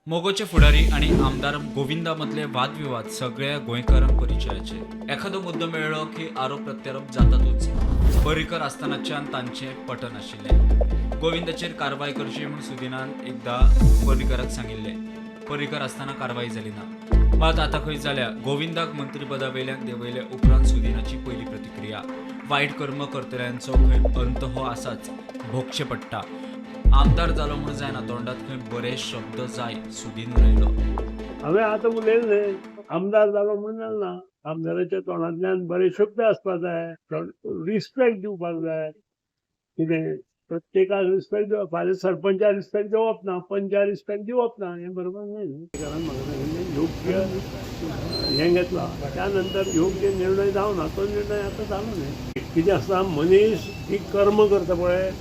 मगोचे फुडारी आनी आमदार गोविंदा मदले वादविवाद सगळ्या गोंयकारांक परिचयाचे. एखादो मुद्दो मेळ्ळो की आरोप प्रत्यारोप जातातूच. पर्रीकर आसतनाच्यान तांचें पटनाशिल्लें. गोविंदाचेर कारवाय करची म्हूण सुदिनान एकदां पर्रीकराक सांगिल्लें. पर्रीकर आसतना कारवाय जाली ना. मात आतां खंय जाल्या? गोविंदाक मंत्रीपदा वयल्यान देंवयले उपरांत सुदिनाची पयली प्रतिक्रिया. वायट कर्म करतल्यांचो खंय अंत हो आसाच, भोगचें पडटा. आमदार जालो म्हूण जायना, तोंडात खंय बरे शब्द जाय, सुदीन उलयलो. हांवें आतां उलयलें न्हय, आमदार जालो म्हणून जालें ना. आमदाराच्या तोंडांतल्यान बरे शब्द आसपाक जाय, रिस्पेक्ट दिवपाक जाय. कितें प्रत्येकाक रिस्पेक्ट दिवप, फाल्यां सरपंचाक रिस्पेक्ट दिवप ना, पंचाक रिस्पेक्ट दिवप ना, हें बरोबर न्हय न्हू. कारण म्हाका सांगिल्लें योग्य हें घेतला, त्या नंतर योग्य निर्णय जावना, तो निर्णय आतां जालो न्हय. कितें आसता, मनीस जी कर्म करता पळय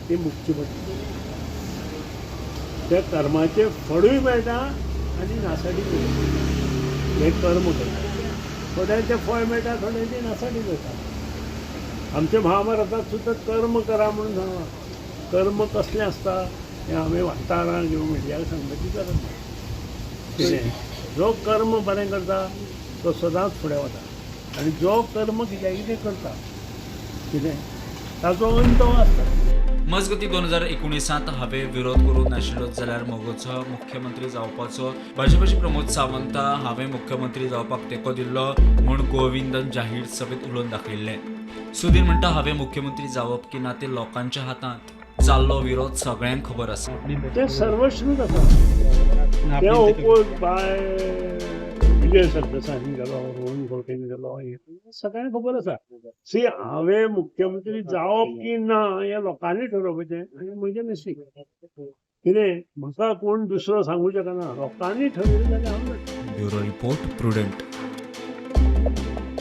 ती मुक्ती पडटा. त्या कर्माचें फळूय मेळटा आनी नासाडी मेळटा. हें कर्म करता, थोड्यांचें फळ मेळटा, थोड्यांचें नासाडी जाता. आमच्या महाभारतात सुद्दां कर्म करा म्हणून सांगलां. कर्म कसलें आसता हें आमी वार्ताहरांक किंवा मिडियाक सांगपाची गरज ना. कितें जो कर्म बरें करता तो सदांच फुडें वता आनी जो कर्म कित्याक कितें करता कितें ताचो अंत हो आसता. मजगतीं, 2019त हांवें विरोध करूंक नाशिल्लो जाल्यार मगोचो मुख्यमंत्री जावपाचो. भाजपाचे प्रमोद सावंत हांवें मुख्यमंत्री जावपाक तेंको दिल्लो म्हूण गोविंदन जाहीर सभेत उलोवन दाखयल्लें. सुदीन म्हणटा, हांवें मुख्यमंत्री जावप की ना तें लोकांच्या हातांत. जाल्लो विरोध सगळ्यांक खबर आसा. ते सर्वश्रुत आसा. ते ओपोज बाय विजय सरदेसायान गेलो, रोहन खंवटेन गेलो, हें सगळ्यांक खबर आसा. सी, हांवें मुख्यमंत्री जावप की ना हें लोकांनी ठरोवपाचें आनी म्हजें नशीब. कितें म्हाका कोण दुसरो सांगू शकना. लोकांनी ठरयलें जाल्यार हांव ब्युरो रिपोर्ट, प्रुडंट.